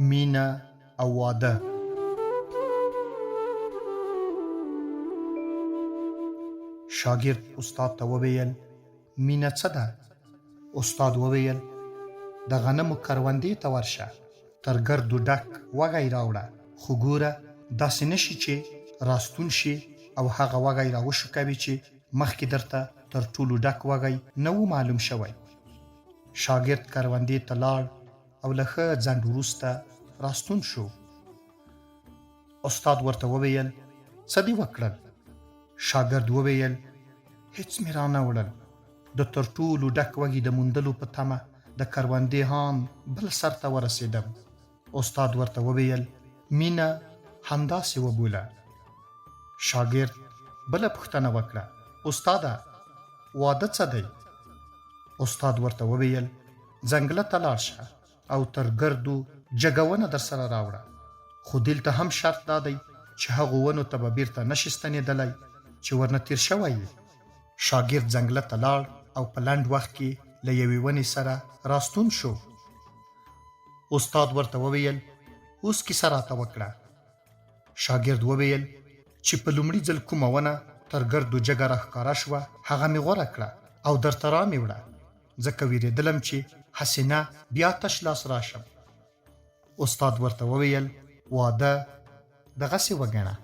مینه او واده. شاګرد استاد ته وویل، مینه څه ده؟ استاد وویل، د غنمو کروندې ته ورشه، تر ګردو ډک وږی راوړه، خو ګوره داسې نه شي چې راستون شې او هغه وږی راوشوکوې چې مخکې درته تر ټولو ډک وږی نه و معلوم شوی. شاګرد کروندې ته لاړ او له ښه ځنډ وروسته راستون شو. استاد ورته وویل، څه دې وکړل؟ شاګرد وویل، هیڅ مې رانه وړل. د تر ټولو ډک وږي د موندلو په تمه د کروندې هان بل سر ته ورسېدم. استاد ورته وویل، مینه همداسې وبوله. شاګرد بله پوښتنه وکړه، استاده! واده څه دی؟ استاد ورته وویل، ځنګله ته لاړ شه او تر ګردو جګه ونه درسره راوړه، خو دلته هم شرط دا دی چې هغو ونو ته به بیرته نه شې ستنېدلی چې ورنه تېر شوی یې. شاګرد ځنګله ته لاړ او په لنډ وخت کې له یوې ونې سره راستون شو. استاد ورته وویل، اوس کیسه راته وکړه. شاګرد وویل چې په لومړي ځل کومه ونه تر ګردو جګه راښکاره شوه هغه مې غوره کړه او درته رامې وړه ځکه ویریدلم چې هسې نه بیا تش لاس راشم. استاد ورته وویل واده دغسې وګڼه.